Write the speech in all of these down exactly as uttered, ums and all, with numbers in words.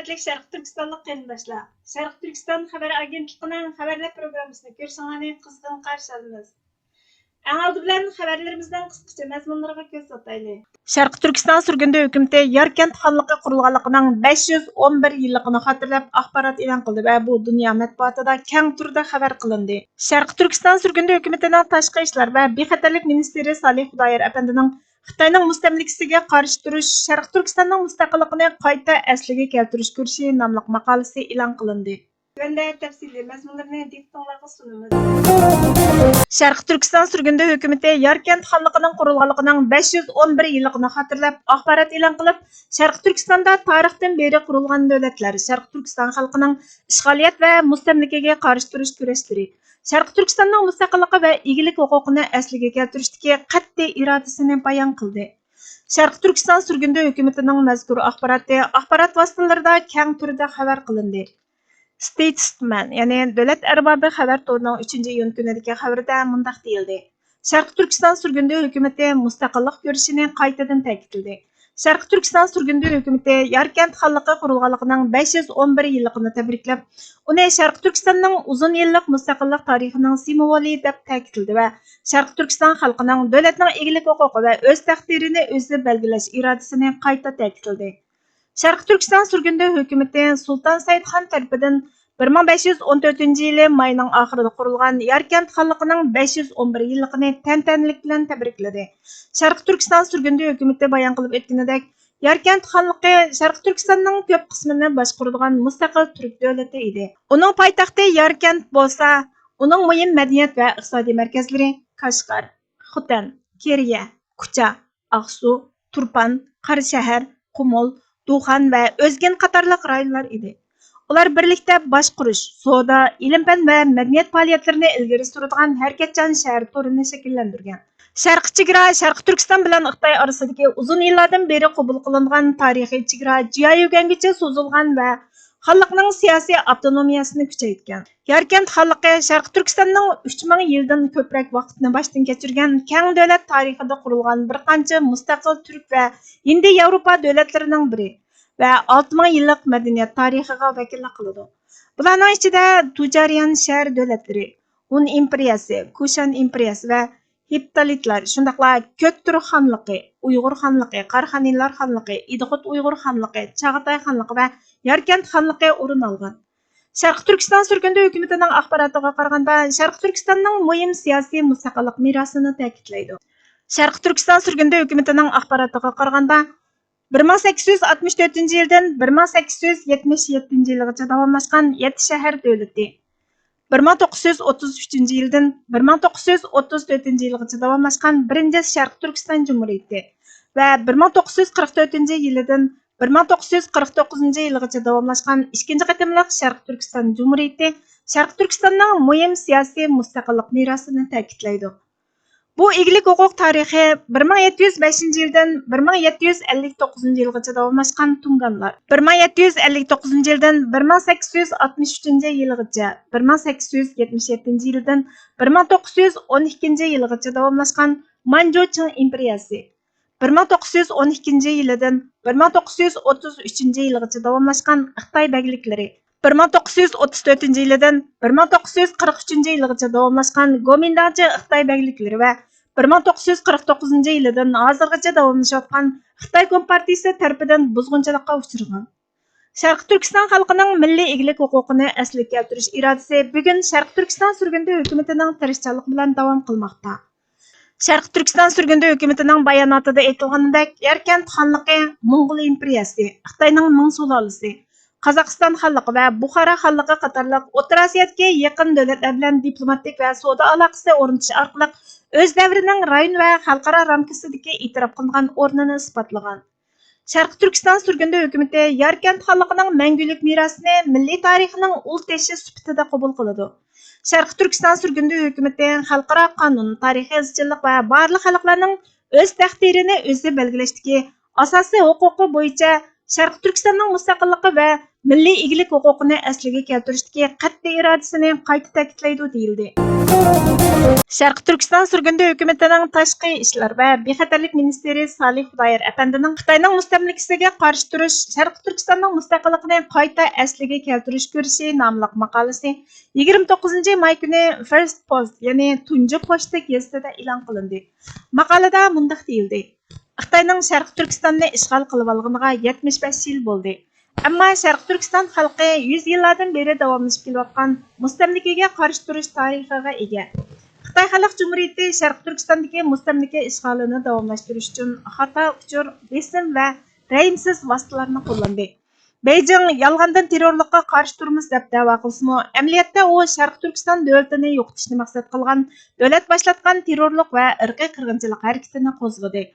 ھۆرمەتلىك شەرقىي تۈركىستانلىق قېرىنداشلار، شەرقىي تۈركىستان خەۋەر ئاگېنتلىقىنىڭ خەۋەرلەر پروگراممىسىنى كۆرۈشۈڭلارنى قىزغىن قارشى ئالىمىز. ئەڭ ئالدى بىلەن خەۋەرلىرىمىزنىڭ قىسقىچە مەزمۇنلىرىغا كۆز تارتايلى. شەرقىي تۈركىستان سۈرگۈندە ھۆكۈمىتى ياركەنت خانلىقى قۇرۇلغانلىقىنىڭ بەش يۈز ئون بىر يىللىقىنى خاتىرىلەپ ئاخبارات ئېلان قىلدى ۋە بۇ دۇنيا مەتبۇئاتىدا كەڭ تۈردە خەۋەر قىلىندى. شەرقىي تۈركىستان سۈرگۈندە ھۆكۈمىتىنىڭ تاشقى ئىشلار ۋە بىخەتەرلىك مىنىستىرى سالىھ خۇدايار ئەپەندىنىڭ خىتاينىڭ مۇستەملىكىسىگە قارشى تۇرۇش، شەرقىي تۈركىستاننىڭ مۇستەقىللىقىنى قايتا ئەسلىگە كەلتۈرۈش كۈرىشى ناملىق ماقالىسى ئېلان قىلىندى. تۆۋەندە تەپسىلىي مەزمۇنلىرىنى دىققىتىڭلارغا سۇنىمىز. شەرقىي تۈركىستان سۈرگۈندە ھۆكۈمىتى ياركەنت خانلىقىنىڭ قۇرۇلغانلىقىنىڭ بەش يۈز ئون بىر يىللىقىنى خاتىرىلەپ ئاخبارات ئېلان قىلىپ، شەرقىي تۈركىستاندا تارىختىن بېرى قۇرۇلغان دۆلەتلەر شەرقىي تۈركىستان خەلقىنىڭ ئىشغالىيەت ۋە مۇستەملىكىگە قارشى تۇرۇش كۈرەشلىرى، شەرقىي تۈركىستاننىڭ مۇستەقىللىقى ۋە ئىگىلىك ھوقۇقىنى ئەسلىگە كەلتۈرۈشتىكى قەتئىي ئىرادىسىنى بايان قىلدى. شەرقىي تۈركىستان سۈرگۈندە ھۆكۈمىتىنىڭ مەزكۇر ئاخباراتى ئاخبارات ۋاسىتىلىرىدا كەڭ تۈردە خەۋەر قىلىندى. ستېيتسمەن، يەنى دۆلەت ئەربابى خەۋەر تورىنىڭ ئۈچىنچى ئىيۇن كۈنىدىكى خەۋىرىدە مۇنداق دېيىلدى: شەرقىي تۈركىستان سۈرگۈندە ھۆكۈمىتى مۇستەقىللىق كۈرىشىنى قايتىدىن تەكىتلىدى. شەرقىي تۈركىستان سۈرگۈندە ھۆكۈمىتى ياركەنت خانلىقى قۇرۇلغانلىقىنىڭ بەش يۈز ئون بىر يىللىقىنى تەبرىكلەپ، ئۇنى شەرقىي تۈركىستاننىڭ ئۇزۇن يىللىق مۇستەقىللىق تارىخىنىڭ سىمۋولى دەپ تەكىتلىدى ۋە شەرقىي تۈركىستان خەلقىنىڭ دۆلەتنىڭ ئىگىلىك ھوقۇقى ۋە ئۆز تەقدىرىنى ئۆزى بەلگىلەش ئىرادىسىنى قايتا تەكىتلىدى. شەرقىي تۈركىستان سۈرگۈندە ھۆكۈمىتى سۇلتان سەئىدخان تەرىپىدىن بىر مىڭ بەش يۈز ئون تۆتىنچى يىلى ماينىڭ ئاخىرىدا قۇرۇلغان ياركەنت خانلىقىنىڭ بەش يۈز ئون بىر يىللىقىنى تەنتەنىلىك بىلەن تەبرىكلىدى. شەرقىي تۈركىستان سۈرگۈندە ھۆكۈمىتى بايان قىلىپ ئۆتكىنىدەك، ياركەنت خانلىقى شەرقىي تۈركىستاننىڭ كۆپ قىسمىنى باشقۇرىدىغان مۇستەقىل تۈرك دۆلىتى ئىدى. ئۇنىڭ پايتەختى ياركەنت بولسا، ئۇنىڭ مۇھىم مەدەنىيەت ۋە ئىقتىسادىي مەركەزلىرى كاشغەر، خوتەن، كېرىيە، كۇچا، ئاقسۇ، تۇرپان، قاراشەھەر، قۇمۇل، دۇخان ۋە ئۆزگىن قاتارلىق رايونلار ئىدى. ئۇلار بىرلىكتە باشقۇرۇش، سودا، ئىلىم-پەن ۋە مەدەنىيەت پائالىيەتلىرىنى ئىلگىرى سۈرىدىغان ھەرىكەتچان شەھەر تورىنى شەكىللەندۈرگەن. شەرقىي چېگرا شەرقىي تۈركىستان بىلەن خىتاي ئارىسىدىكى ئۇزۇن يىللاردىن بېرى قوبۇل قىلىنغان تارىخىي چېگرا جيايۈگەنگىچە سوزۇلغان ۋە خانلىقنىڭ سىياسىي ئاپتونومىيەسىنى كۈچەيتكەن. ياركەنت خانلىقى شەرقىي تۈركىستاننىڭ ئۈچ مىڭ يىلدىن كۆپرەك ۋاقىتنى باشتىن كەچۈرگەن كەڭ دۆلەت تارىخىدا قۇرۇلغان بىر قانچە مۇستەقىل تۈرك ۋە ھىندى ياۋروپا دۆلەتلىرىنىڭ بىرى ۋە ئالتە مىڭ يىللىق مەدەنىيەت تارىخىغا ۋەكىللىك قىلىدۇ. بۇلارنىڭ ئىچىدە تۇجارىيان شەھەر دۆلەتلىرى، ھۇن ئىمپېرىيەسى، كۇشان ئىمپېرىيەسى ۋە ھېپتالىتلار، شۇنداقلا كۆكتۈرك خانلىقى، ئۇيغۇر خانلىقى، قاراخانىيلار خانلىقى، ئىدىقۇت ئۇيغۇر خانلىقى، چاغاتاي خانلىقى ۋە ياركەنت خانلىقى ئورۇن ئالغان. شەرقىي تۈركىستان سۈرگۈندە ھۆكۈمىتىنىڭ ئاخباراتىغا قارىغاندا، شەرقىي تۈركىستاننىڭ مۇھىم سىياسىي مۇستەقىللىق مىراسىنى تەكىتلەيدۇ. شەرقىي تۈركىستان سۈرگۈندە ھۆكۈمىتىنىڭ ئاخباراتىغا قارىغاندا، بىر مىڭ سەككىز يۈز ئاتمىش تۆتىنچى يىلدىن بىر مىڭ سەككىز يۈز يەتمىش يەتتىنچى يىلغىچە داۋاملاشقان يەتتە شەھەر دۆلىتى، بىر مىڭ توققۇز يۈز ئوتتۇز ئۈچىنچى يىلدىن بىر مىڭ توققۇز يۈز ئوتتۇز تۆتىنچى يىلغىچە داۋاملاشقان بىرىنچى شەرقىي تۈركىستان جۇمھۇرىيىتى ۋە بىر مىڭ توققۇز يۈز قىرىق تۆتىنچى يىلىدىن بىر مىڭ توققۇز يۈز قىرىق توققۇزىنچى يىلغىچە داۋاملاشقان ئىككىنچى قېتىملىق شەرقىي تۈركىستان جۇمھۇرىيىتى شەرقىي تۈركىستاننىڭ مۇھىم سىياسىي مۇستەقىللىق مىراسىنى تەكىتلەيدۇ. بۇ ئىگىلىك ھوقۇق تارىخى بىر مىڭ يەتتە يۈز بەشىنچى يىلدىن بىر مىڭ يەتتە يۈز ئەللىك توققۇزىنچى يىلغىچە داۋاملاشقان تۇڭگانلار، بىر مىڭ يەتتە يۈز ئەللىك توققۇزىنچى يىلدىن بىر مىڭ سەككىز يۈز ئاتمىش ئۈچىنچى يىلغىچە، بىر مىڭ سەككىز يۈز يەتمىش يەتتىنچى يىلدىن بىر مىڭ توققۇز يۈز ئون ئىككىنچى يىلغىچە داۋاملاشقان مانجۇ چىڭ ئىمپېرىيەسى، بىر مىڭ توققۇز يۈز ئون ئىككىنچى يىلىدىن بىر مىڭ توققۇز يۈز ئوتتۇز ئۈچىنچى يىلغىچە داۋاملاشقان خىتاي بەگلىكلىرى، بىر مىڭ توققۇز يۈز ئوتتۇز تۆتىنچى يىلىدىن بىر مىڭ توققۇز يۈز قىرىق ئۈچىنچى يىلغىچە داۋاملاشقان گومىنداڭچى خىتاي بەگلىكلىرى ۋە بىر مىڭ توققۇز يۈز قىرىق توققۇزىنچى يىلىدىن ھازىرغىچە داۋاملىشىۋاتقان خىتاي كومپارتىيىسى تەرىپىدىن بۇزغۇنچىلىققا ئۇچرىغان. شەرقىي تۈركىستان خەلقىنىڭ مىللىي ئىگىلىك ھوقۇقىنى ئەسلىگە كەلتۈرۈش ئىرادىسى بۈگۈن شەرقىي تۈركىستان سۈرگۈندە ھۆكۈمىتىنىڭ تىرىشچانلىقى بىلەن داۋام قىلماقتا. شەرقىي تۈركىستان سۈرگۈندە ھۆكۈمىتىنىڭ باياناتىدا ئېيتىلغىنىدەك، ياركەنت خانلىقى موڭغۇل ئىمپېرىيەسى، خىتاينىڭ مىڭ سۇلالىسى، قازاقىستان خانلىقى ۋە بۇخارا خانلىقى قاتارلىق ئوتتۇرا ئاسىيادىكى يېقىن دۆلەتلەر بىلەن دىپلوماتىك ۋە سودا ئالاقىسى ئورنىتىش ئارقىلىق ئۆز دەۋرىنىڭ رايون ۋە خەلقئارا رامكىسىدىكى ئېتىراپ قىلىنغان ئورنىنى ئىسپاتلىغان. شەرقىي تۈركىستان سۈرگۈندە ھۆكۈمىتى ياركەنت خانلىقىنىڭ مەڭگۈلۈك مىراسىنى مىللىي تارىخنىڭ ئۇل تېشى سۈپىتىدە قوبۇل قىلىدۇ. شەرقىي تۈركىستان سۈرگۈندە ھۆكۈمىتى خەلقئارا قانۇن، تارىخىي ئىزچىللىق ۋە بارلىق خەلقلەرنىڭ ئۆز تەقدىرىنى ئۆزى بەلگىلەشتىكى ئاساسىي ھوقۇقى بويىچە شەرقىي تۈركىستاننىڭ مۇستەقىللىقى ۋە مىللىي ئىگىلىك ھوقۇقىنى ئەسلىگە كەلتۈرۈشتىكى قەتئىي ئىرادىسىنى قايتا تەكىتلەيدۇ، دېيىلدى. شەرقىي تۈركىستان سۈرگۈندە ھۆكۈمىتىنىڭ تاشقى ئىشلار ۋە بىخەتەرلىك مىنىستىرى سالىھ خۇدايار ئەپەندىنىڭ خىتاينىڭ مۇستەملىكىسىگە قارشى تۇرۇش، شەرقىي تۈركىستاننىڭ مۇستەقىللىقىنى قايتا ئەسلىگە كەلتۈرۈش كۈرىشى ناملىق ماقالىسى يىگىرمە توققۇزىنچى ماي كۈنى فىرست پوست، يەنى تۇنجى پوچتا گېزىتىدە ئېلان قىلىندى. ماقالىدە مۇنداق دېيىلدى: خىتاينىڭ شەرقىي تۈركىستاننى ئىشغال قىلىۋالغىنىغا يەتمىش بەش يىل بولدى. ئەمما شەرقىي تۈركىستان خەلقى يۈز يىللاردىن بېرى داۋاملىشىپ كېلىۋاتقان مۇستەملىكىگە قارشى تۇرۇش تارىخىغا ئىگە. خىتاي خەلق جۇمھۇرىيىتى شەرقىي تۈركىستاندىكى مۇستەملىكە ئىشغالىنى داۋاملاشتۇرۇش ئۈچۈن خاتا ئۇچۇر، بېسىم ۋە رەھىمسىز ۋاسىتىلەرنى قوللاندى. بېيجىڭ يالغاندىن تېررورلۇققا قارشى تۇرىمىز دەپ دەۋا قىلسىمۇ، ئەمەلىيەتتە ئۇ شەرقىي تۈركىستان دۆلىتىنى يوقىتىشنى مەقسەت قىلغان، دۆلەت باشلاتقان تېررورلۇق ۋە ئىرقىي قىرغىنچىلىق ھەرىكىتىنى قوزغىدى.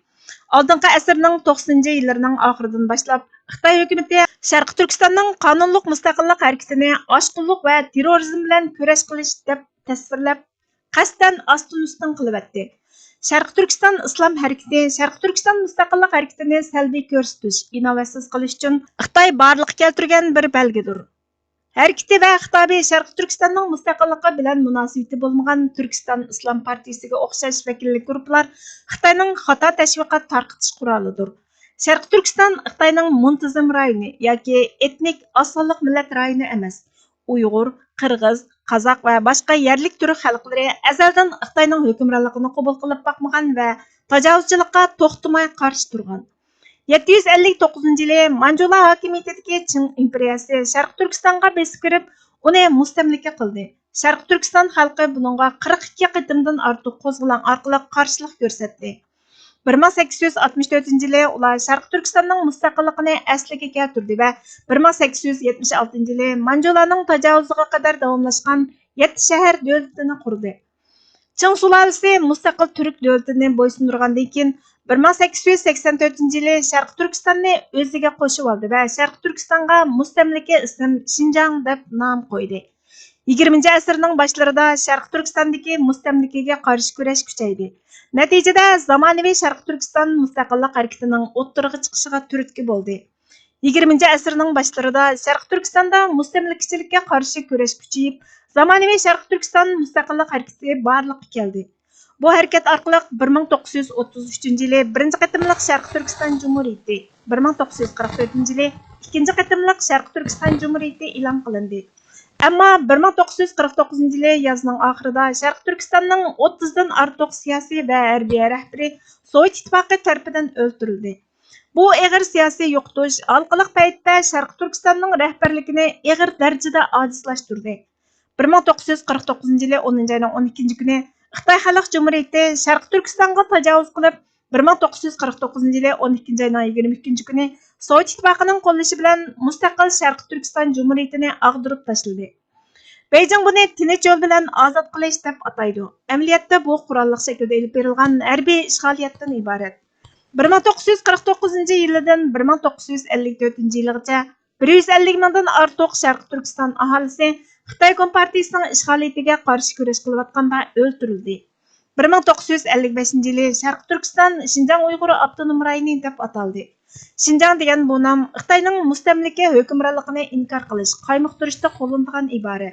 ئالدىنقى ئەسىرنىڭ توقسىنىنچى يىللىرىنىڭ ئاخىرىدىن باشلاپ، خىتاي ھۆكۈمىتى شەرقىي تۈركىستاننىڭ قانۇنلۇق مۇستەقىللىق ھەرىكىتىنى ئاشقۇنلۇق ۋە تېررورىزم بىلەن كۈرەش قىلىش دەپ تەسۋىرلەپ، قەستەن ئاستىن-ئۈستۈن قىلىۋەتتى. شەرقىي تۈركىستان ئىسلام ھەرىكىتى، شەرقىي تۈركىستان مۇستەقىللىق ھەرىكىتىنى سەلبىي كۆرسىتىش، ئىناۋەتسىز قىلىش ئۈچۈن خىتاي بارلىققا كەلتۈرگەن بىر بەلگىدۇر. ھەرىكىتى ۋە خىتابى شەرقىي تۈركىستاننىڭ مۇستەقىللىقى بىلەن مۇناسىۋىتى بولمىغان تۈركىستان ئىسلام پارتىيىسىگە ئوخشاش ۋەكىللىك گۇرۇپپىلار خىتاينىڭ خاتا تەشۋىقات تارقىتىش قورالىدۇر. شەرقىي تۈركىستان خىتاينىڭ مۇنتىزىم رايونى ياكى ئېتنىك ئاز سانلىق مىللەت رايونى ئەمەس. ئۇيغۇر، قىرغىز، قازاق ۋە باشقا يەرلىك تۈرك خەلقلىرى ئەزەلدىن خىتاينىڭ ھۆكۈمرانلىقىنى قوبۇل قىلىپ باقمىغان ۋە تاجاۋۇزچىلىققا توختىماي قارشى تۇرغان. يەتتە يۈز ئەللىك توققۇزىنچى يىلى مانجۇلار ھاكىمىيىتىدىكى چىڭ ئىمپېرىيەسى شەرقىي تۈركىستانغا بېسىپ كىرىپ، ئۇنى مۇستەملىكە قىلدى. شەرقىي تۈركىستان خەلقى بۇنىڭغا قىرىق ئىككى قېتىمدىن ئارتۇق قوزغىلاڭ ئارقىلىق قارشىلىق كۆرسەتتى. بىر مىڭ سەككىز يۈز ئاتمىش تۆتىنچى يىلى ئۇلار شەرقىي تۈركىستاننىڭ مۇستەقىللىقىنى ئەسلىگە كەلتۈردى ۋە بىر مىڭ سەككىز يۈز يەتمىش ئالتىنچى يىلى مانجۇلارنىڭ تاجاۋۇزىغا قەدەر داۋاملاشقان يەتتە شەھەر دۆلىتىنى قۇردى. چىڭ سۇلالىسى مۇستەقىل تۈرك دۆلىتىنى بويسۇندۇرغاندىن كېيىن، بىر مىڭ سەككىز يۈز سەكسەن تۆتىنچى يىلى شەرقىي تۈركىستاننى ئۆزىگە قوشۇۋالدى ۋە شەرقىي تۈركىستانغا مۇستەملىكە ئىسىم شىنجاڭ دەپ نام قويدى. يىگىرمىنچى ئەسىرنىڭ باشلىرىدا شەرقىي تۈركىستاندىكى مۇستەملىكىگە قارشى كۈرەش كۈچەيدى. نەتىجىدە، زامانىۋى شەرقىي تۈركىستان مۇستەقىللىق ھەرىكىتىنىڭ ئوتتۇرىغا چىقىشىغا تۈرتكە بولدى. يىگىرمىنچى ئەسىرنىڭ باشلىرىدا شەرقىي تۈركىستاندا مۇستەملىكىچىلىككە قارشى كۈرەش كۈچىيىپ، زامانىۋى شەرقىي تۈركىستان مۇستەقىللىق ھەرىكىتى بارلىققا كەلدى. بۇ ھەرىكەت ئارقىلىق بىر مىڭ توققۇز يۈز ئوتتۇز ئۈچىنچى يىلى بىرىنچى قېتىملىق شەرقىي تۈركىستان جۇمھۇرىيىتى، بىر مىڭ توققۇز يۈز قىرىق تۆتىنچى يىلى ئىككىنچى قېتىملىق شەرقىي تۈركىستان جۇمھۇرىيىتى ئېلان قىلىندى. ئەمما بىر مىڭ توققۇز يۈز قىرىق توققۇزىنچى يىلى يازنىڭ ئاخىرىدا شەرقىي تۈركىستاننىڭ ئوتتۇزدىن ئارتۇق سىياسىي ۋە ھەربىي رەھبىرى سوۋېت ئىتتىپاقى تەرىپىدىن ئۆلتۈرۈلدى. بۇ ئېغىر سىياسىي يوقىتىش ھالقىلىق پەيتتە شەرقىي تۈركىستاننىڭ رەھبەرلىكىنى ئېغىر دەرىجىدە ئاجىزلاشتۇردى. بىر مىڭ توققۇز يۈز قىرىق توققۇزىنچى يىلى ئونىنچى ئاينىڭ ئون ئىككىنچى كۈنى خىتاي خەلق جۇمھۇرىيىتى شەرقىي تۈركىستانغا تاجاۋۇز قىلىپ، بىر مىڭ توققۇز يۈز قىرىق توققۇزىنچى يىلى ئون ئىككىنچى ئاينىڭ يىگىرمە ئىككىنچى كۈنى سوۋېت ئىتتىپاقىنىڭ قوللىشى بىلەن مۇستەقىل شەرقىي تۈركىستان جۇمھۇرىيىتىنى ئاغدۇرۇپ تاشلىدى. بېيجىڭ بۇنى تىنچ يول بىلەن ئازاد قىلىش دەپ ئاتايدۇ. ئەمەلىيەتتە بۇ قوراللىق شەكىلدە ئېلىپ بېرىلغان ھەربىي ئىشغالىيەتتىن ئىبارەت. بىر مىڭ توققۇز يۈز قىرىق توققۇزىنچى يىلىدىن بىر مىڭ توققۇز يۈز ئەللىك تۆتىنچى يىلغىچە بىر يۈز ئەللىك مىڭدىن ئارتۇق شەرقىي تۈركىستان ئاھالىسى خىتاي كومپارتىيىسىنىڭ ئىشغالىيىتىگە قارشى كۈرەش قىلىۋاتقاندا ئۆلتۈرۈلدى. بىر مىڭ توققۇز يۈز ئەللىك بەشىنچى يىلى شەرقىي تۈركىستان شىنجاڭ ئۇيغۇر ئاپتونوم رايونى دەپ ئاتالدى. شىنجاڭ دېگەن بۇ نام خىتاينىڭ مۇستەملىكە ھۆكۈمرانلىقىنى ئىنكار قىلىش، قايمۇقتۇرۇشتا قوللىنىدىغان ئىبارە.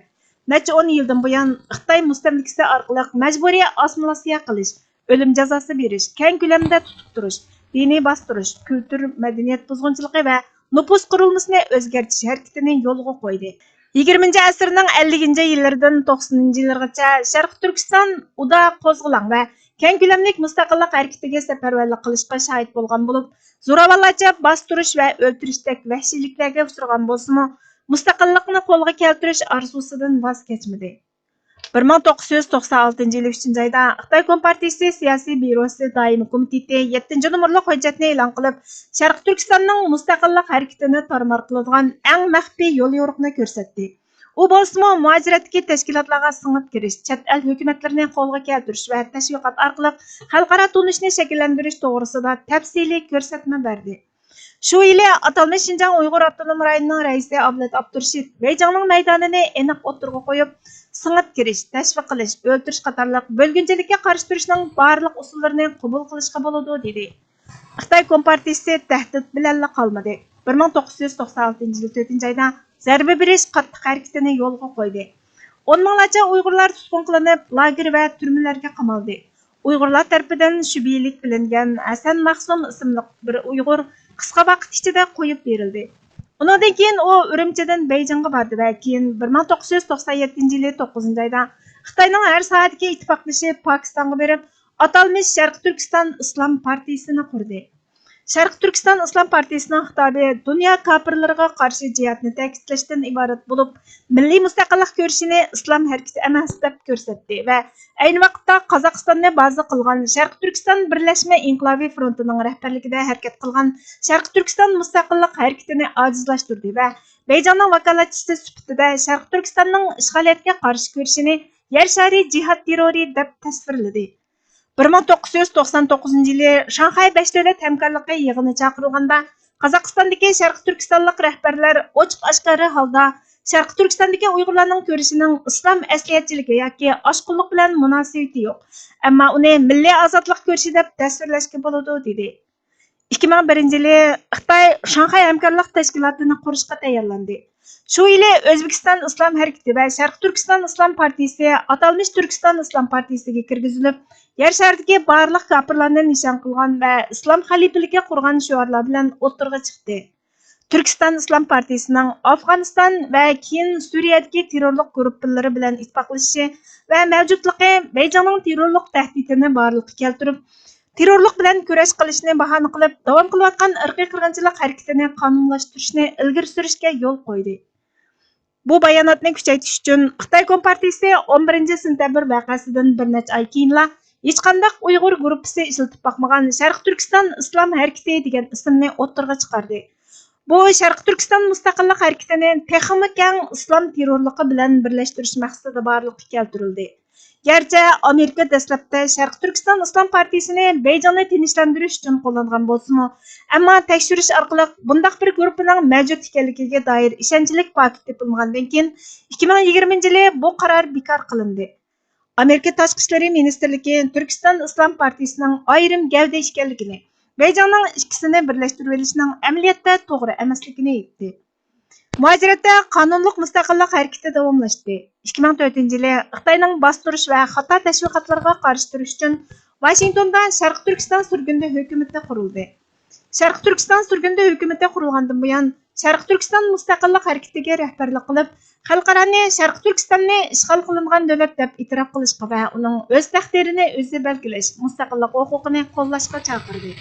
نەچچە ئون يىلدىن بۇيان خىتاي مۇستەملىكىسى ئارقىلىق مەجبۇرىي ئاسسىمىلياتسىيە قىلىش، ئۆلۈم جازاسى بېرىش، كەڭ كۆلەمدە تۇتۇپ تۇرۇش، دىنىي باستۇرۇش، كۈلتۈر، مەدەنىيەت بۇزغۇنچىلىقى ۋە نوپۇس قۇرۇلمىسىنى ئۆزگەرتىش ھەرىكىتىنى يولغا قويدى. يىگىرمىنچى ئەسىرنىڭ ئەللىكىنچى يىللىرىدىن توقسىنىنچى يىللىرىغىچە شەرقىي تۈركىستان ئۇدا قوزغىلاڭ ۋە كەڭ كۆلەملىك مۇستەقىللىق ھەرىكىتىگە سەپەرۋەرلىك قىلىشقا شاھىت بولغان بولۇپ، زوراۋانلارچە باستۇرۇش ۋە ئۆلتۈرۈشتەك ۋەھشىيلىكلەرگە ئۇچرىغان بولسىمۇ، مۇستەقىللىقنى قولغا كەلتۈرۈش ئارزۇسىدىن ۋاز كەچمىدى. بىر مىڭ توققۇز يۈز توقسان ئالتىنچى يىلى ئۈچىنچى ئايدا خىتاي كومپارتىيىسى سىياسىي بيۇروسى دائىمىي كومىتېتى يەتتىنچى نومۇرلۇق ھۆججەتنى ئېلان قىلىپ، شەرقىي تۈركىستاننىڭ مۇستەقىللىق ھەرىكىتىنى تارمار قىلىدىغان ئەڭ مەخپىي يوليورۇقنى كۆرسەتتى. ئۇ بولسىمۇ مۇھاجىرەتتىكى تەشكىلاتلارغا سىڭىپ كىرىش، چەت ئەل ھۆكۈمەتلىرىنى قولغا كەلتۈرۈش ۋە تەشۋىقات ئارقىلىق خەلقئارا تونۇشنى شەكىللەندۈرۈش توغرىسىدا تەپسىلىي كۆرسەتمە بەردى. شۇ يىلى ئاتالمىش شىنجاڭ ئۇيغۇر ئاپتونوم رايونىنىڭ رەئىسى ئابلەت ئابدۇرېشىت بېيجىڭنىڭ مەيدانىنى ئېنىق ئوتتۇرىغا قويۇپ، سىڭىپ كىرىش، تەشۋىق قىلىش، ئۆلتۈرۈش قاتارلىق بۆلگۈنچىلىككە قارشى تۇرۇشنىڭ بارلىق ئۇسۇللىرىنى قوبۇل قىلىشقا بولىدۇ، دېدى. خىتاي كومپارتىيىسى تەھدىت بىلەنلا قالمىدى. بىر مىڭ توققۇز يۈز توقسان ئالتىنچى يىلى تۆتىنچى ئايدا زەربە بېرىش قاتتىق ھەرىكىتىنى يولغا قويدى. ئون مىڭلارچە ئۇيغۇرلار تۇتقۇن قىلىنىپ، لاگېر ۋە تۈرمىلەرگە قامالدى. ئۇيغۇرلار تەرىپىدىن شۈبھىلىك بىلىنگەن ھەسەن مەخسۇم ئىسىملىق بىر ئۇيغۇر قىسقا ۋاقىت ئىچىدە قويۇپ بېرىلدى. ئۇنىڭدىن كېيىن ئۇ ئۈرۈمچىدىن بېيجىڭغا باردى ۋە كېيىن بىر مىڭ توققۇز يۈز توقسان يەتتىنچى يىلى توققۇزىنچى ئايدا خىتاينىڭ ھەر ساھەدىكى ئىتتىپاقدىشى پاكىستانغا بېرىپ، ئاتالمىش شەرقىي تۈركىستان ئىسلام پارتىيىسىنى قۇردى. شەرقىي تۈركىستان ئىسلام پارتىيىسىنىڭ خىتابى دۇنيا كاپىرلىرىغا قارشى جىھادنى تەكىتلەشتىن ئىبارەت بولۇپ، مىللىي مۇستەقىللىق كۈرىشىنى ئىسلام ھەرىكىتى ئەمەس دەپ كۆرسەتتى ۋە ئەينى ۋاقىتتا قازاقىستاننى بازا قىلغان شەرقىي تۈركىستان بىرلەشمە ئىنقىلابىي فرونتىنىڭ رەھبەرلىكىدە ھەرىكەت قىلغان شەرقىي تۈركىستان مۇستەقىللىق ھەرىكىتىنى ئاجىزلاشتۇردى ۋە بېيجىڭنىڭ ۋاكالەتچىسى سۈپىتىدە شەرقىي تۈركىستاننىڭ ئىشغالىيەتكە قارشى كۈرىشىنى يەر شارى جىھاد تېررورى دەپ تەسۋىرلىدى. بىر مىڭ توققۇز يۈز توقسان توققۇزىنچى يىلى شاڭخەي بەش دۆلەت ھەمكارلىقى يىغىنى چاقىرىلغاندا، قازاقىستاندىكى شەرقىي تۈركىستانلىق رەھبەرلەر ئوچۇق-ئاشكارا ھالدا شەرقىي تۈركىستاندىكى ئۇيغۇرلارنىڭ كۈرىشىنىڭ ئىسلام ئەسلىيەتچىلىكى ياكى ئاشقۇنلۇق بىلەن مۇناسىۋىتى يوق، ئەمما ئۇنى مىللىي ئازادلىق كۈرىشى دەپ تەسۋىرلەشكە بولىدۇ، دېدى. ئىككى مىڭ بىرىنچى يىلى خىتاي شاڭخەي ھەمكارلىق تەشكىلاتىنى قۇرۇشقا تەييارلاندى. شۇ يىلى ئۆزبېكىستان ئىسلام ھەرىكىتى ۋە شەرقىي تۈركىستان ئىسلام پارتىيىسى ئاتالمىش تۈركىستان ئىسلام پارتىيىسىگە كىرگۈزۈلۈپ، يەر شارىدىكى بارلىق كاپىرلارنى نىشان قىلغان ۋە ئىسلام خەلىپىلىكى قۇرغان شوئارلار بىلەن ئوتتۇرىغا چىقتى. تۈركىستان ئىسلام پارتىيىسىنىڭ ئافغانىستان ۋە كېيىن سۈرىيەدىكى تېررورلۇق گۇرۇپپىلىرى بىلەن ئىتتىپاقلىشىشى ۋە مەۋجۇتلۇقى بېيجىڭنىڭ تېررورلۇق تەھدىتىنى بارلىققا كەلتۈرۈپ، تېررورلۇق بىلەن كۈرەش قىلىشنى باھانە قىلىپ، داۋام قىلىۋاتقان ئىرقىي قىرغىنچىلىق ھەرىكىتىنى قانۇنلاشتۇرۇشنى ئىلگىرى سۈرۈشكە يول قويدى. بۇ باياناتنى كۈچەيتىش ئۈچۈن، خىتاي كومپارتىيىسى ئون بىرىنچى سېنتەبىر ۋەقەسىدىن بىر نەچچە ئاي كېيىنلا ھېچقانداق ئۇيغۇر گۇرۇپپىسى ئىشلىتىپ باقمىغان شەرقىي تۈركىستان ئىسلام ھەرىكىتى دېگەن ئىسىمنى ئوتتۇرىغا چىقاردى. بۇ شەرقىي تۈركىستان مۇستەقىللىق ھەرىكىتىنى تېخىمۇ كەڭ ئىسلام تېررورلۇقى بىلەن بىرلەشتۈرۈش مەقسىتىدە بارلىققا كەلتۈرۈلدى. گەرچە ئامېرىكا دەسلەپتە شەرقىي تۈركىستان ئىسلام پارتىيىسىنى بېيجىڭنى تىنچلاندۇرۇش ئۈچۈن قوللانغان بولسىمۇ، ئەمما تەكشۈرۈش ئارقىلىق بۇنداق بىر گۇرۇپپىنىڭ مەۋجۇت ئىكەنلىكىگە دائىر ئىشەنچلىك پاكىت تېپىلمىغاندىن كېيىن، ئىككى مىڭ يىگىرمىنچى يىلى بۇ قارار بىكار قىلىندى. ئامېرىكا تاشقى ئىشلىرى مىنىستىرلىكى تۈركىستان ئىسلام پارتىيىسىنىڭ ئايرىم گەۋدە ئىكەنلىكىنى، بېيجىڭنىڭ ئىككىسىنى بىرلەشتۈرۈۋېلىشنىڭ ئەمەلىيەتتە توغرا ئەمەسلىكىنى ئېيتتى. مۇھاجىرەتتە قانۇنلۇق مۇستەقىللىق ھەرىكىتى داۋاملاشتى. ئىككى مىڭ تۆتىنچى يىلى خىتاينىڭ باستۇرۇش ۋە خاتا تەشۋىقاتلىرىغا قارشى تۇرۇش ئۈچۈن ۋاشىنگتوندا شەرقىي تۈركىستان سۈرگۈندە ھۆكۈمىتى قۇرۇلدى. شەرقىي تۈركىستان سۈرگۈندە ھۆكۈمىتى قۇرۇلغاندىن بۇيان، شەرقىي تۈركىستان مۇستەقىللىق ھەرىكىتىگە رەھبەرلىك قىلىپ، خەلقئارانى شەرقىي تۈركىستاننى ئىشغال قىلىنغان دۆلەت دەپ ئېتىراپ قىلىشقا ۋە ئۇنىڭ ئۆز تەقدىرىنى ئۆزى بەلگىلەش مۇستەقىللىق ھوقۇقىنى قوللاشقا چاقىردى.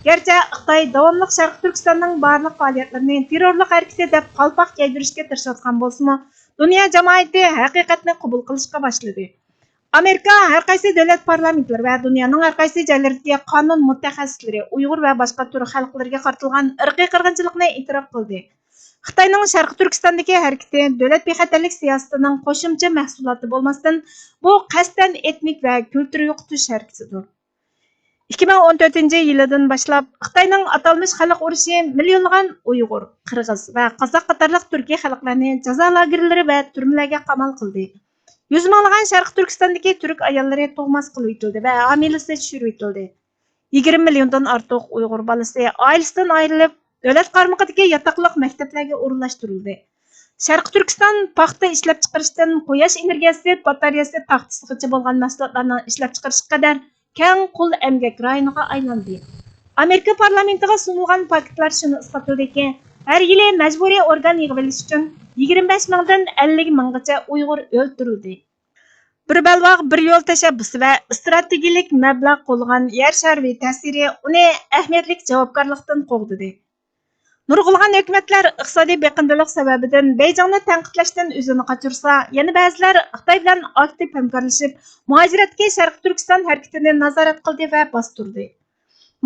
گەرچە خىتاي داۋاملىق شەرقىي تۈركىستاننىڭ بارلىق پائالىيەتلىرىنى تېررورلۇق ھەرىكىتى دەپ قالپاق يەيدۈرۈشكە تىرىشىۋاتقان بولسىمۇ، دۇنيا جامائىتى ھەقىقەتنى قوبۇل قىلىشقا باشلىدى. ئامېرىكا ھەر قايسى دۆلەت پارلامېنتلىرى ۋە دۇنيانىڭ ھەر قايسى جايلىرىدىكى قانۇن مۇتەخەسسىسلىرى ئۇيغۇر ۋە باشقا تۈرك خەلقلىرىگە قارىتىلغان ئىرقىي قىرغىنچىلىقنى ئېتىراپ قىلدى. خىتاينىڭ شەرقىي تۈركىستاندىكى ھەرىكىتى دۆلەت بىخەتەرلىك سىياسىتىنىڭ قوشۇمچە مەھسۇلاتى بولماستىن، بۇ قەستەن ئېتنىك ۋە كۈلتۈر يوقىتىش ھەرىكىتىدۇر. ئىككى مىڭ ئون تۆتىنچى يىلىدىن باشلاپ، خىتاينىڭ ئاتالمىش خەلق ئۇرۇشى مىليونلىغان ئۇيغۇر، قىرغىز ۋە قازاق قاتارلىق تۈركىي خەلقلەرنى جازا لاگېرلىرى ۋە تۈرمىلەرگە قامال قىلدى. يۈز مىڭلىغان شەرقىي تۈركىستاندىكى تۈرك ئاياللىرى تۇغماس قىلىۋېتىلدى ۋە ھامىلىسى چۈشۈرۈۋېتىلدى. يىگىرمە مىليوندىن ئارتۇق ئۇيغۇر بالىسى ئائىلىسىدىن ئايرىلىپ، دۆلەت قارمىقىدىكى ياتاقلىق مەكتەپلەرگە ئورۇنلاشتۇرۇلدى. شەرقىي تۈركىستان پاختا ئىشلەپچىقىرىشتىن قۇياش ئېنېرگىيەسى باتارېيەسى تاختىسىغىچە بولغان مەھسۇلاتلارنىڭ ئىشلەپچىقىرىشقا قەدەر كەڭ قۇل ئەمگەك رايونىغا ئايلاندى. ئامېرىكا پارلامېنتىغا سۇنۇلغان پاكىتلار شۇنى ئىسپاتلىدىكى، ھەر يىلى مەجبۇرىي ئورگان يىغىۋېلىش ئۈچۈن يىگىرمە بەش مىڭدىن ئەللىك مىڭغىچە ئۇيغۇر ئۆلتۈرۈلدى. بىر بەلباغ، بىر يول تەشەببۇسى ۋە ئىستراتېگىيەلىك مەبلەغ قوللىغان يەر شارىۋى تەسىرى ئۇنى ئەھمىيەتلىك جاۋابكارلىقتىن قوغدىدى. نۇرغۇنلىغان ھۆكۈمەتلەر ئىقتىسادىي بېقىندىلىق سەۋەبىدىن بېيجىڭنى تەنقىدلەشتىن ئۆزىنى قاچۇرسا، يەنە بەزىلەر خىتاي بىلەن ئاكتىپ ھەمكارلىشىپ، مۇھاجىرەتتىكى شەرقىي تۈركىستان ھەرىكىتىنى نازارەت قىلدى ۋە باستۇردى.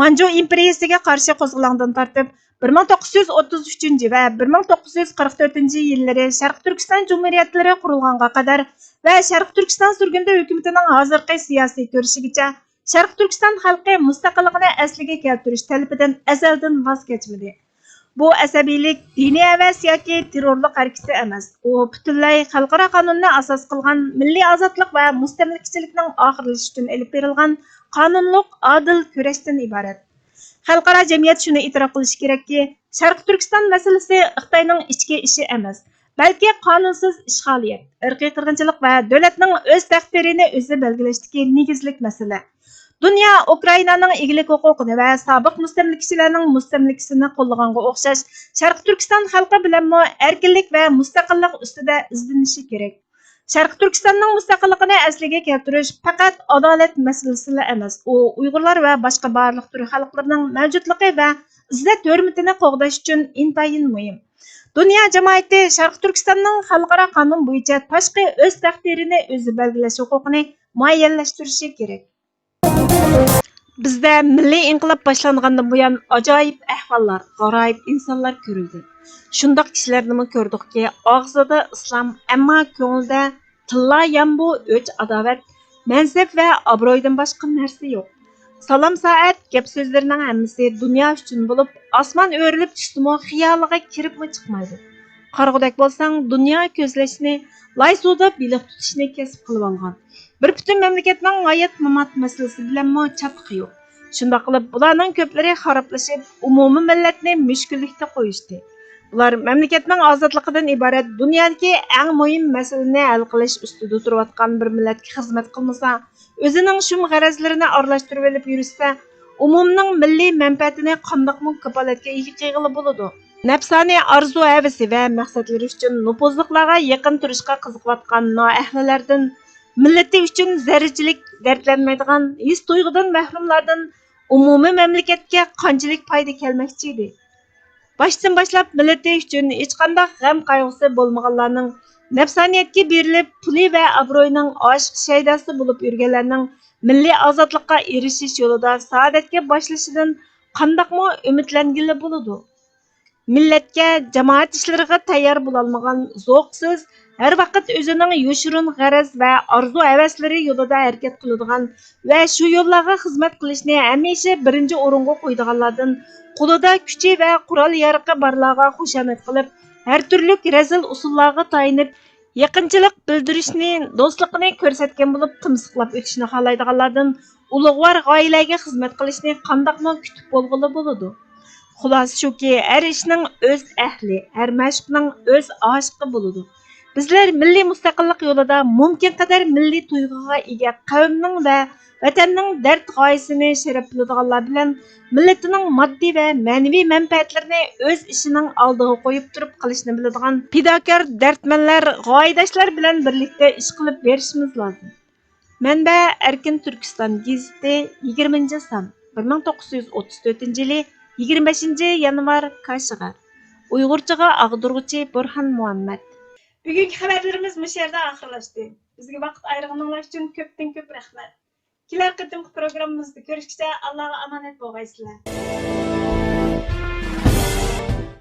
مانجۇ ئىمپېرىيىسىگە قارشى قوزغىلاڭدىن تارتىپ، بىر مىڭ توققۇز يۈز ئوتتۇز ئۈچىنچى ۋە بىر مىڭ توققۇز يۈز قىرىق تۆتىنچى يىللىرى شەرقىي تۈركىستان جۇمھۇرىيەتلىرى قۇرۇلغانغا قەدەر ۋە شەرقىي تۈركىستان سۈرگۈندە ھۆكۈمىتىنىڭ ھازىرقى سىياسىي كۈرىشىگىچە شەرقىي تۈركىستان خەلقى مۇستەقىللىقىنى ئەسلىگە كەلتۈرۈش تەلىپىدىن ئەزەلدىن ۋاز كەچمىدى. بۇ ئەسەبىيلىك دىنىي ھەۋەس ياكى تېررورلۇق ھەرىكىتى ئەمەس، ئۇ پۈتۈنلەي خەلقئارا قانۇننى ئاساس قىلغان مىللىي ئازادلىق ۋە مۇستەملىكىچىلىكنىڭ ئاخىرلىشىشى ئۈچۈن ئېلىپ بېرىلغان قانۇنلۇق، ئادىل كۈرەشتىن ئىبارەت. خەلقئارا جەمئىيەت شۇنى ئېتىراپ قىلىشى كېرەككى، شەرقىي تۈركىستان مەسىلىسى خىتاينىڭ ئىچكى ئىشى ئەمەس، بەلكى قانۇنسىز ئىشغالىيەت، ئىرقىي قىرغىنچىلىق ۋە دۆلەتنىڭ ئۆز تەقدىرىنى ئۆزى بەلگىلەشتىكى نېگىزلىك مەسىلە. دۇنيا ئۇكرائىنانىڭ ئىگىلىك ھوقۇقىنى ۋە سابىق مۇستەملىكىچىلەرنىڭ مۇستەملىكىسىنى قوللىغانغا ئوخشاش، شەرقىي تۈركىستان خەلقى بىلەنمۇ ئەركىنلىك ۋە مۇستەقىللىق ئۈستىدە ئىزدىنىشى كېرەك. شەرقىي تۈركىستاننىڭ مۇستەقىللىقىنى ئەسلىگە كەلتۈرۈش پەقەت ئادالەت مەسىلىسىلا ئەمەس، ئۇ ئۇيغۇرلار ۋە باشقا بارلىق تۈرك خەلقلىرىنىڭ مەۋجۇتلۇقى ۋە ئىززەت-ھۆرمىتىنى قوغداش ئۈچۈن ئىنتايىن مۇھىم. دۇنيا جامائىتى شەرقىي تۈركىستاننىڭ خەلقئارا قانۇن بويىچە تاشقى ئۆز تەقدىرىنى ئۆزى بەلگىلەش ھوقۇقىنى مۇئەييەنلەشتۈرۈشى كېرەك. بىزدە مىللىي ئىنقىلاب باشلانغاندىن بۇيان ئاجايىپ ئەھۋاللار، غارايىپ ئىنسانلار كۆرۈلدى. شۇنداق كىشىلەرنىمۇ كۆردۇقكى، ئاغزىدا ئىسلام، ئەمما كۆڭلىدە تىللا يامبۇ، ئۆچ-ئاداۋەت، مەنسەپ ۋە ئابرويدىن باشقا نەرسە يوق. سالام-سائەت، گەپ-سۆزلىرىنىڭ ھەممىسى دۇنيا ئۈچۈن بولۇپ، ئاسمان ئۆرۈلۈپ چۈشسىمۇ خىيالىغا كىرىپمۇ چىقمايدۇ. قارىغۇدەك بولساڭ، دۇنيا كۆزلەشنى، لاي سۇدا بېلىق تۇتۇشنى كەسىپ قىلىۋالغان. بىر پۈتۈن مەملىكەتنىڭ ھايات-مامات مەسىلىسى بىلەنمۇ چاتىقى يوق. شۇنداق قىلىپ، بۇلارنىڭ كۆپلىرى خارابلىشىپ، ئومۇمىي مىللەتنى مۈشكۈللۈكتە قويۇشتى. بۇلار مەملىكەتنىڭ ئازادلىقىدىن ئىبارەت دۇنيادىكى ئەڭ مۇھىم مەسىلىنى ھەل قىلىش ئۈستىدە تۇرۇۋاتقان بىر مىللەتكە خىزمەت قىلمىسا، ئۆزىنىڭ شۇم غەرەزلىرىنى ئارىلاشتۇرۇۋېلىپ يۈرسە، ئومۇمنىڭ مىللىي مەنپەئەتىنى قانداقمۇ كاپالەتكە ئىگە قىلغىلى بولىدۇ؟ نەپسانىي ئارزۇ-ھەۋىسى ۋە مەقسەتلىرى ئۈچۈن نوپۇزلۇقلارغا يېقىن تۇرۇشقا قىزىقىۋاتقان نائەھلىلەردىن، مىللىتى ئۈچۈن زەررىچىلىك دەردلەنمەيدىغان ھېس-تۇيغۇدىن مەھرۇملاردىن ئومۇمىي مەملىكەتكە قانچىلىك پايدا كەلمەكچى ئىدى؟ باشتىن باشلاپ مىللىتى ئۈچۈن ھېچقانداق غەم-قايغۇسى بولمىغانلارنىڭ، نەپسانىيەتكە بېرىلىپ، پۇلى ۋە ئابرۇيىنىڭ ئاشىق-شەيداسى بولۇپ يۈرگەنلەرنىڭ مىللىي ئازادلىققا ئېرىشىش يولىدا سائادەتكە باشلىشىدىن قانداقمۇ ئۈمىدلەنگىلى بولىدۇ؟ مىللەتكە، جامائەت ئىشلىرىغا تەييار بولالمىغان، زوقسىز، ھەر ۋاقىت ئۆزىنىڭ يوشۇرۇن غەرەز ۋە ئارزۇ-ھەۋەسلىرى يولىدا ھەرىكەت قىلىدىغان ۋە شۇ يوللارغا خىزمەت قىلىشنى ھەمىشە بىرىنچى ئورۇنغا قويىدىغانلاردىن، قولىدا كۈچى ۋە قورال-يارىقى بارلارغا خۇشامەت قىلىپ، ھەر تۈرلۈك رەزىل ئۇسۇللارغا تايىنىپ، يېقىنچىلىق بىلدۈرۈشنى، دوستلۇقىنى كۆرسەتكەن بولۇپ، تىمسىقلاپ ئۆتۈشنى خالايدىغانلاردىن ئۇلۇغۋار غايىلەرگە خىزمەت قىلىشنى قانداقمۇ كۈتۈپ بولغىلى بولىدۇ؟ خۇلاسە شۇكى، ھەر ئىشنىڭ ئۆز ئەھلى، ھەر مەشۇقنىڭ ئۆز ئاشىقى بولىدۇ. بىزلەر مىللىي مۇستەقىللىق يولىدا مۇمكىن قەدەر مىللىي تۇيغۇغا ئىگە قەۋمنىڭ ۋە ۋەتەننىڭ دەرد غايىسىنى شەرەپ بىلىدىغانلار بىلەن مىللىتىنىڭ ماددىي ۋە مەنىۋى مەنپەئەتلىرىنى ئۆز ئىشىنىڭ ئالدىغا قويۇپ تۇرۇپ قىلىشنى بىلىدىغان پىداكار دەردمەنلەر، غايىداشلار بىلەن بىرلىكتە ئىش قىلىپ بېرىشىمىز لازىم. مەنبە: ئەركىن تۈركىستان گېزىتى، يىگىرمىنچى سان، بىر مىڭ توققۇز يۈز ئوتتۇز تۆتىنچى يىلى، يىگىرمە بەشىنچى يانۋار، كاشغەر. ئۇيغۇرچىغا ئاغدۇرغۇچى بۇرھان مۇھەممەد. بۈگۈنكى خەۋەرلىرىمىز مۇشۇ يەردە ئاخىرلاشتى. بىزگە ۋاقىت ئايرىغىنىڭلار ئۈچۈن كۆپتىن كۆپ رەھمەت. كېلەر قېتىمقى پروگراممىمىزدا كۆرۈشكىچە ئاللاغا ئامانەت بولغايسىلەر.